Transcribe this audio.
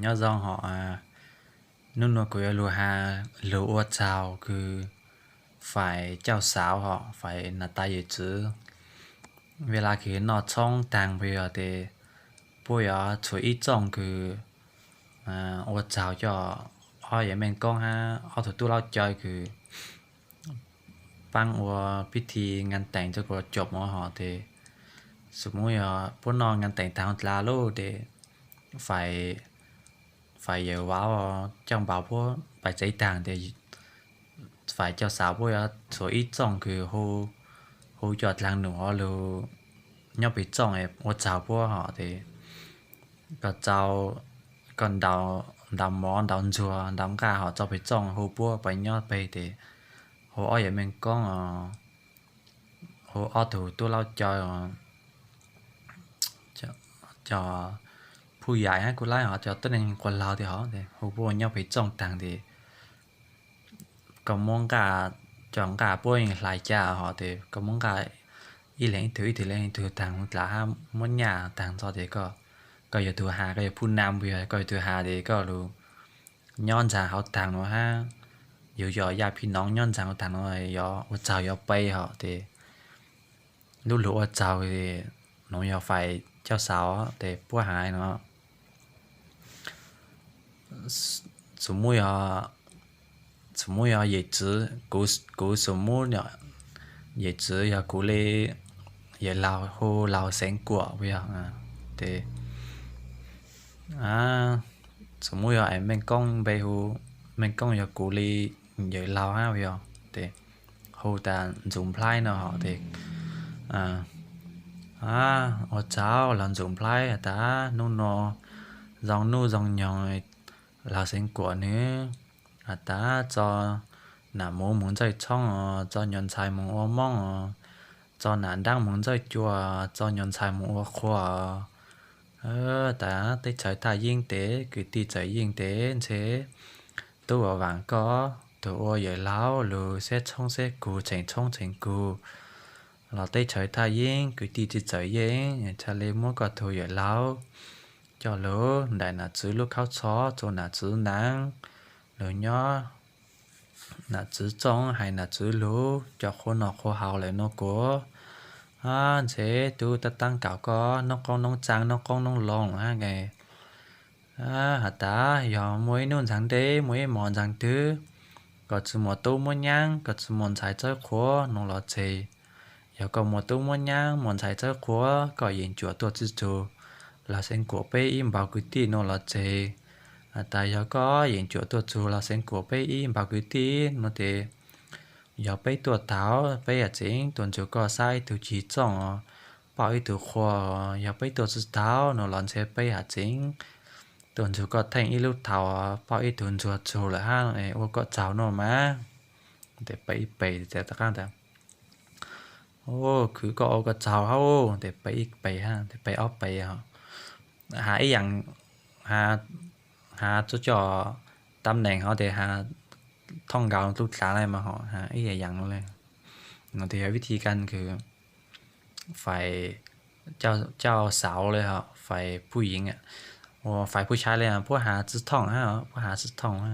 Nyob zoo hos, hnub nuav kuv yuav lug has lug ua tsaug kws fais cauj xauv hos fais nam tais yawm txwv. Vaj laj kws noj tshoob taag puas yog tes puab yuav tshuav ib txooj kws ua tsaug coj ob yawm Meej Koob hab ob tug tub laub caw kws paab ua pib thi ngan teem rua kuas coj mus hos tes, xum muab yog puab noj ngan teem taag dlav lug tes fais yawm vauv coj npaum puab pais tsev taag tes fais cauj xauv puab yuav tshuav ib txooj kws hu coj dlaag num hov lug nyob peg txooj ua tsaug puab hos tes koj tau, koj ntaus mov ntaus ntsuag ntaus nqaj hos tso peg txooj hu puab pais nyob peg tes hu ob yawm Meej Koob, hu ob tug tub laub caw, cov phuj yais hab kuj laib hos cov tuab neeg quas laug tes hov tes hu puab nyob peg txooj taag tes koj muab nqaj, cov nqaj puab yeej hlais ca hos tes koj muab nqaj ib leeg ib tug ib tug leeg ib tug taag dlav hab muab nyaj taag txog tes koj yog tug has, koj yog phuj nam puas yog koj yog tug has tes koj lug nyob ntxag hauv taag nuav hab yug yog yaj phim noov nyob ntxag hauv taag nuav yog ua tsaug yog pe hos tes lub lug ua tsaug nuav yog fais cauj xauv tes puab has nuav. Xum muab yog, xum muab yog yawm txwv, kuv xum muab yawm txwv yog kuv le yawm laug hu laug Xeev Kuam puas yog tes, xum muab yog Meej Koob npe hu, Meej Koob yog kuv le yawm laug hab puas yog tes hu tas Ntxum Nplhaib no hos tes ua tsaug los Ntxum Nplhaib has tas hnub nuav zoo nub zoo nyoog laug Xeev Kuam nwg has tas tso nam muv moog ntxawj tshoob os, tso nyuas ntxhais moog ua moob os, tso nam nraab moog ntxawj cua, tso nyuas ntxhais moog ua qhua os. Tas teb chaws thaj yeeb tes kwv tij txawm yeej tes ntshe tub ua vaam koj tug ua yawm laug lug seb tshoob seb kug tseem tshoob tseem kug los teb chaws thaj yeeb kwv tij tsi txawm yeej, txhaj le muab koj tug yawm laug coj lug nraim nam txwv lub khaub tsho, txua nam txwv naav lug nyob nam txwv txooj, hais nam txwv lug, coj qhua noj qhua haus lawm nuav kuas ntshe tub tab taab kaum koj noob qoob noob tsaa noob qoob noob loo hab. Has tas yog muaj ib nub ntxaag dleb muaj ib mos ntxaag twg, koj tsi muaj tub muab nyaab, koj tsi muaj ntxhais txawb qhua nuav los tseg. Yog koj muaj tub muab nyaab muaj ntxhais txawb qhua, koj yeem cuam tuaj tsi txug laug Xeev Kuam peb ib npaug kwv tij nuav los tseg. Has tas yog koj yeem cuam tuaj txug laug Xeev Kuam peb ib npaug kwv tij nuav tes, yog peb tuaj tau, peb yam tseem tuaj nrug koj saib ib tug cig txooj, pauj ib tug qhua. Yog peb tuaj tsi tau nuav los ntshe peb yam tseem tuaj nrug koj theej ib lub thaum, pauj ib tug ntsuag txug lawm hab ua koj tsaug nuav mas. Tes peb ib pes tas, khwv koj ua koj tsaug hab. Tes peb ib pes hab, tes peb ob pes, has ib yaam, has txuj coj tam neem hov tes has thooj nkaus lub dlav le mas hov has ib yaam le. Nuav tes yog vib thi kan kws fais cauj xauv le hov fais puj yeev, ua fais puj sai le puab has tsi thooj hab, puab has tsi thooj.